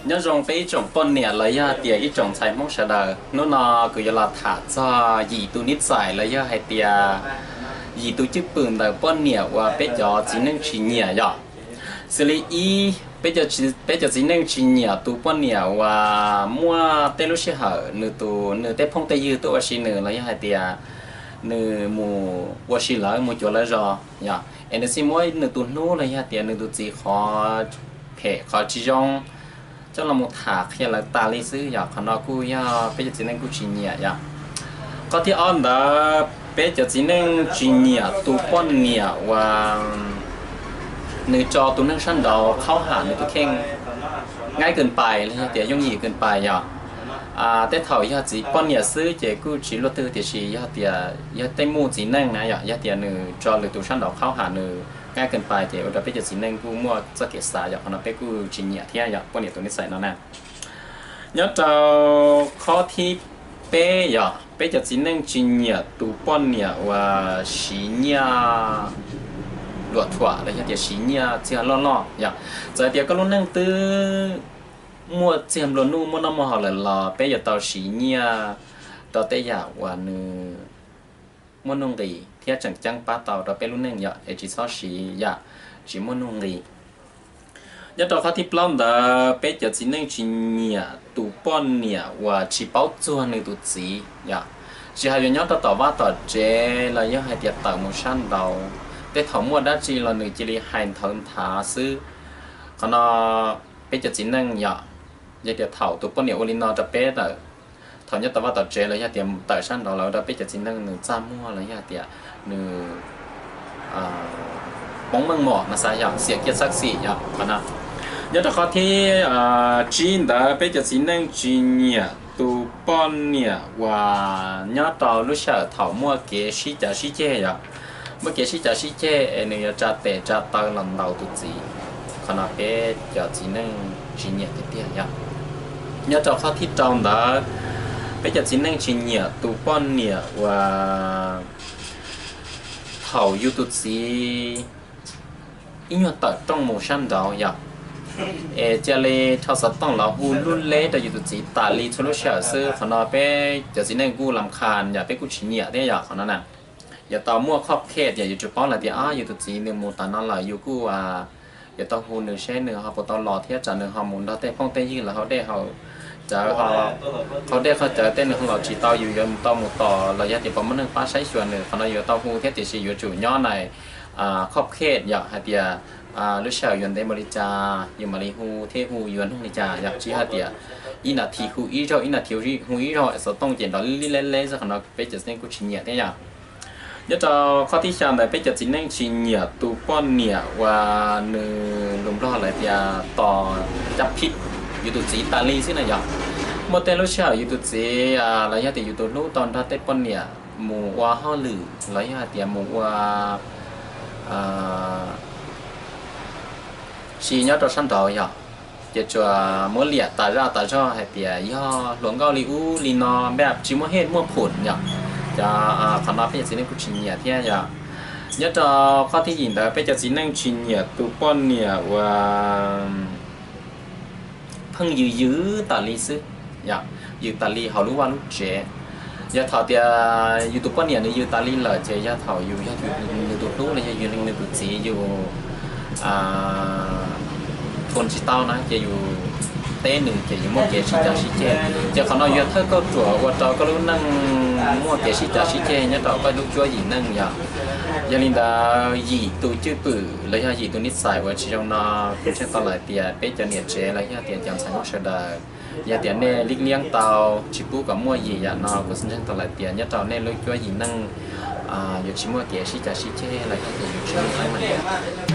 Nyob zoo peb ib tsoom poj niam los yog hais tias ib tsoom ntxhais Hmoob sawv daws. Hnub no kuv yuav los tham txog yim tus nib txais los yog hais tias yim tus cwj pwm ntawm poj niam uas peb cov txiv neej tsis nyiam yom. Xws li ib, peb cov txiv neej tsis nyiam tus poj niam uas muaj tej lub sij hawm nws tus, nws tej phooj tej ywg tuaj ua si nws los yog hais tias nws mus ua si lawv, mus cuag lawv zos yom, es nws xij muab nws tus hnub los yog tias nws tus txiv qhov phem qhov tsis zoo coj los mus tham qhia lawv tas li xwb yom. Qhov no kuj yog peb cov txiv neej kuj tsis nyiam yom. Qhov thib ob ntawd, peb cov txiv neej tsis nyiam tus poj niam uas nws tso tus neeg sab nraud qhaub ham nws tus kheej, nqaij kws pais los yog tias yooj yim kws pais yom. Tej thaum yog txiv poj niam xwb ces kuj tsis luaj twg, tiam sis yog tias yog tej muj txiv neej na yom, yog tias nws tso lwm tus sab nraud qhaub ham nws nqaij kws pais ces ua rau peb cov txiv neej kuj muaj txoj kev xav yom. Qhov no peb kuj tsis nyiam thiab yom, poj niam tus nib txais no na. Nyob rau qhov thib peb yog peb cov txiv neej tsis nyiam tus poj niam uas siv nyiaj luam thuam los yog tias siv nyiaj txiag loj loj yom. Txawm tias koj lub neej twb muaj txiag nplua nuj muaj noj muaj haus lawm los peb yuav tau siv nyiaj rau tej yam uas nws muaj nuj nqis thiab tseem ceeb pab tau rau peb lub neej yom, es tsis txhob siv yam tsis muaj nuj nqis. Nyob rau qhov thib plaub ntawd, peb cov txiv neej tsis nyiam tus poj niam uas tsis paub txuag nws tus txiv yom. Tsis hais yuav nyob rau tom vaj tom tsev los yog hais tias tawm mus sab nraud, tej thaum muaj dab tsi los nws cia li hais nthawv nthav xwb. Qhov no peb cov txiv neej yom, yog tias thaum tus poj niam ua li no rau peb lawm, thaum nyob tom vaj tom tsev los yog tias tawm sab nraud lawm rau peb cov txiv neej nws txaj muag los yog tias nws poob meej mom no xav yog xiam kiag txhab xim yom. Qhov no nyob rau qhov thib tsib ntawd, peb cov txiv neej tsis nyiam tus poj niam uas nyob rau lub sij hawm thaum muaj kev sib cav sib ceg yom, muaj kev sib cav sib ceg es nws yuav tsa tes tsa taw los ntaus tus txiv. Qhov no peb cov txiv neej tsis nyiam tiag tiag yom. Nyob rau qhov thib rau ntawd, peb cov txiv neej tsis nyiam tus poj niam uas thaum yus tus txiv ib nyuag tawm rooj mus sab nraud yom, es cia li rho xov tooj los hu lub leb rau yus tus txiv tas li txhua lub sij hawm xwb. Qhov no peb cov txiv neej kuj lam khas yom, peb kuj tsis nyiam thiab yom. Qhov no na yuav tau muaj khoj khej tias yuav tsum paub lawm tias yus tus txiv nws mus tas no lawm, yus kuj yuav tau hu nws seb nws ho puas tau los thiab tsam nws ho mus nrog tej phooj tej ywg lawv haus dej haus cawv, haus dej haus cawv tej nws ho los tsis tau, yus yuav tau mus tos los yog tias puas muaj neeg pab saib xyuas nws. Qhov no yuav tau hu thiab, tiam sis yuav tsum nyob na khoj khej yom, hais tias lub sij hawm yuav ntev npaum li cas yus mam li hu thiab hu yuav nug li cas yom, tsis hais tias ib nas this hu ib zaug, ib nas this hu ib zaug, xov tooj ces nrov li leb leb xwb. Qhov no peb cov txiv neej kuj tsis nyiam thiab yom. Nyob rau qhov thib xya ntawd, peb cov txiv neej tsis nyiam tus poj niam uas nws lus Nplog lawv tias tos cab phib yus tus txiv tas li xwb na yom. Muaj tej lub sij hawm yus tus txiv los yog tias yus tus hlub tau nrog tej poj niam mus ua hauj lwm los yog hais tias mus ua si nyob rau sab nraud yom, ces tsuas muab liam tas zaj tas zog hais tias yog hluas nkauj li ub li no, npaj tsis muaj hej muaj phum yom. Cov qhov no peb cov txiv neej kuj tsis nyiam thiab yom. Nyob rau qhov thib yim ntawd, peb cov txiv neej tsis nyiam tus poj niam uas pheej yws yws tas li xwb, yws tas li hauv lub vaj lub tsev. Yog thaum tias yus tus poj niam nws yws tas li lawm ces yog thaum yus yog nws tus hlub los yog yus yog nws tus txiv, yus thua tsis tau na ces yus teb nws ces yus muaj kev sib cav sib ceg. Ces qhov no yog thawj kauj ruam ua rau koj lub neej muaj kev sib cav sib ceg nyob rau koj lub cuab yim neej yom. Yog li ntawd, yim tus cwj pwm los yog yim tus nij xais uas tsis zoo no, kuv ntseeg tau lawm tias peb cov niam tsev los yog tias cov ntxhais Hmoob sawv daws, yog tias nej liab liab tau tsis pub kom muaj yim yam no, kuv ntseeg tau lawm tias nyob rau nej lub cuab yim neej yuav tsis muaj kev sib cav sib ceg los yog tias yus tsis muaj teeb meem.